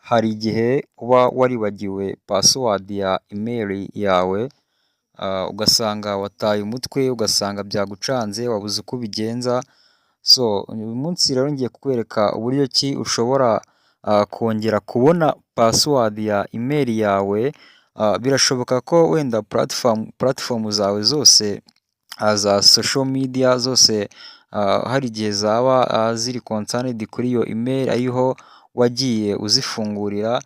Hari igihe uba waribagiwe password ya email yawe, ugasanga wataye umutwe, ugasanga byagucanze, wabuze uko ubigenza. So uyu munsi rero ngiye kukwereka uburyo ki ushobora kongera kubona password ya email yawe. Birashoboka ko wenda platform zawe zose za social media zose hari igihe zaba ziri concerned kuri iyo email ariho wagiye uzifungurira.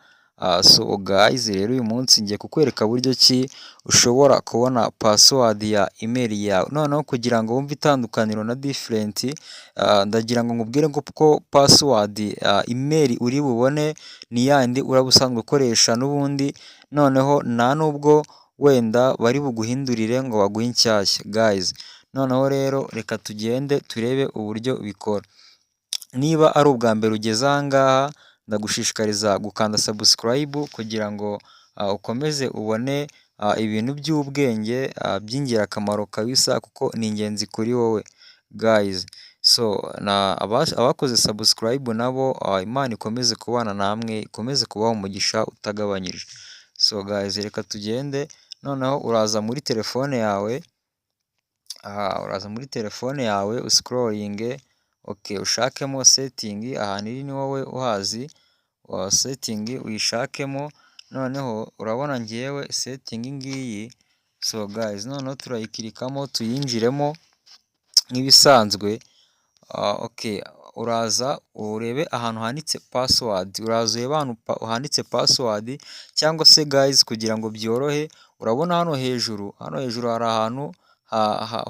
So guys, rero uyu munsi ngiye kukwereka buryo ki ushobora kubona password ya email yawe. Noneho kugira ngo wumve itandukaniro na different, ndagira ngo nkubwire ko password email uri bubone ni yandi uraba usanzwe ukoresha n'ubundi, noneho nta nubwo wenda bari buguhindurire ngo baguhe inshyashya guys. Noneho rero reka tugende turebe uburyo bikora. Niba ari ubwa mbere ugeze aha ngaha, ndagushishikariza gukanda subscribe kugira ngo ukomeze ubone ibintu by'ubwenge by'ingirakamaro kabisa, kuko ni ingenzi kuri wowe guys. So abakoze subscribe nabo, Imana ikomeze kubana namwe, ikomeze kubaha umugisha utagabanyije. So guys, reka tugende. Noneho uraza muri telefone yawe, uraza muri telefone yawe uscrollinge, okay, ushakemo setting. Ahantu iri ni wowe uhazi, setting uyishakemo. Noneho urabona ngewe setting ngiyi. So guys, noneho turayiclickamo tuyinjiremo nk'ibisanzwe. Okay, uraza urebe ahantu handitse password, uraza urebe ahantu handitse password, cyangwa se guys, kugira ngo byorohe, urabona hano hejuru, hano hejuru hari ahantu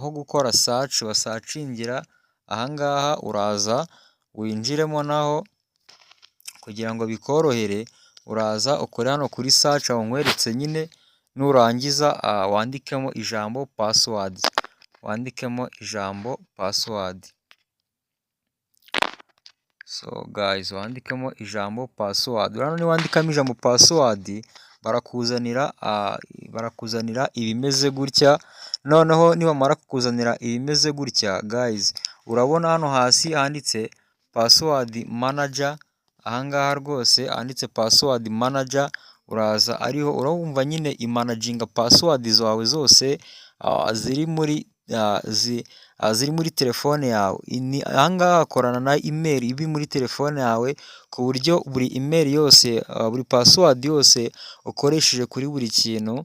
ho gukora search, basearchingira aha ngaha, uraza winjiremo naho kugira ngo bikorohere. Uraza ukore hano kuri search aho nkweretse nyine, nurangiza wandikemo ijambo password, wandikemo ijambo password. So guys, wandikemo ijambo password. Urabona niwandikamo ijambo password barakuzanira ibimeze gutya. Noneho nibamara kukuzanira ibimeze gutya guys, urabona hano hasi handitse password manager. Aha ngaha rwose handitse password manager, uraza ariho urumva nyine imanaginga password zawe zose ziri muri telefone yawe. Aha ngaha hakorana na email iba muri telefone yawe, ku buryo buri email yose, buri password yose ukoresheje kuri buri kintu,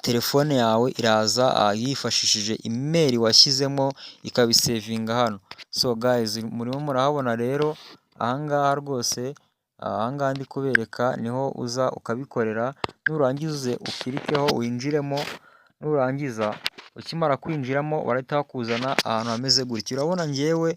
telefone yawe iraza yifashishije email washyizemo ikabisavinga hano. So guys, murimo murahabona rero aha ngaha rwose, aha ngaha ndi kubereka niho uza ukabikorera. Nurangiza uclickeho winjiremo, nurangiza ukimara kwinjiramo barahita bakuzana ahantu hameze gutya. Urabona ngewe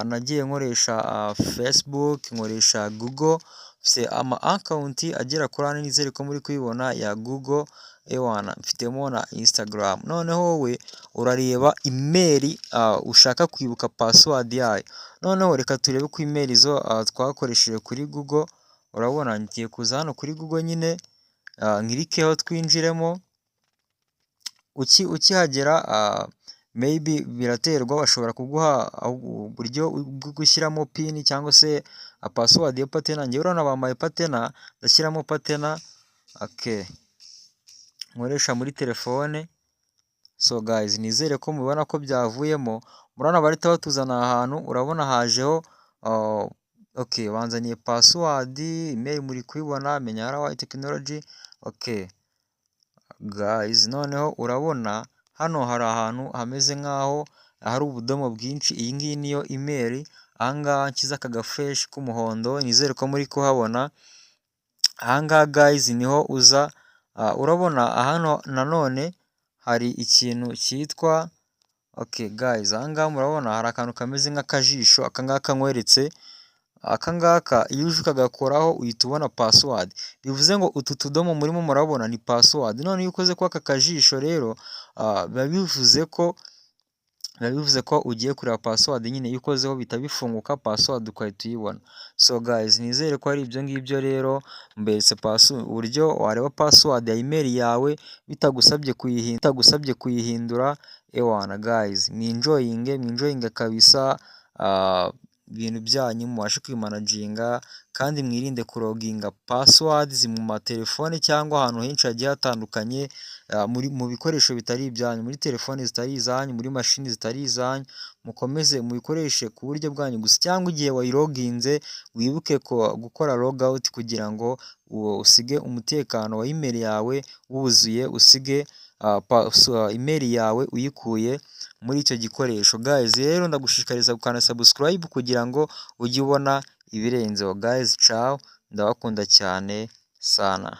nagiye nkoresha Facebook, nkoresha Google, mfite ama account agera kuri ane, nizere ko muri kubibona, ya Google, ewana mfitemo na Instagram. Noneho wowe urareba email ushaka kwibuka password yayo. Noneho reka turebe ko email zo twakoresheje kuri Google. Urabona ngiye kuza hano kuri Google nyine, nclickeho twinjiremo. Ukihagera, maybe biraterwa, bashobora kuguha uburyo bwo gushyiramo PIN cyangwa se password ya pattern. Njyewe urabona bampaye pattern, ndashyiramo pattern, okay, nkoresha muri telefone. So guys, nizere ko mubibona ko byavuyemo. Murabona barahita batuzana aha hantu, urabona hajeho, okay, banzaniye password, email muri kubibona, menya RY Technology. Okay guys, noneho urabona hano hari ahantu hameze nk'aho hari ubudomo bwinshi. Iyi ngiyi niyo email. Aha ngaha nshyize aka gaflèche k'umuhondo, nizere ko muri kuhabona. Aha ngaha guys niho uza. Urabona hano nanone hari ikintu cyitwa, okay guys, aha ngaha murabona hari akantu kameze nk'akajisho, aka ngaka nkweretse, aka ngaka iyo uje ukagakoraho uhita ubona password. Bivuze ngo utu tudomo murimo murabona ni password. None iyo ukoze kuri aka kajisho rero, biba bivuze ko ugiye kureba password nyine. Iyo ukozeho bihita bifunguka, password ugahita uyibona. So guys, nizere ko ari ibyo ngibyo rero. Mberetse uburyo wareba password ya email yawe bitagusabye kuyihindura. Ewana guys, mwenjoyinge, mwenjoyinge kabisa ibintu byanyu, mubashe kwimanaginga. Kandi mwirinde kuloginga passwords mu matelefone cyangwa ahantu henshi hagiye hatandukanye, mu bikoresho bitari ibyanyu, muri telefoni zitari izanyu, muri mashini zitari izanyu. Mukomeze mubikoreshe ku buryo bwanyu gusa, cyangwa igihe wayiloginze wibuke gukora logout kugira ngo usige umutekano wa email yawe wuzuye, usige email yawe uyikuye muri icyo gikoresho. Guys, rero ndagushishikariza gukanda subscribe kugira ngo ujye ubona ibirenzeho. Guys, ciao, ndabakunda cyane sana.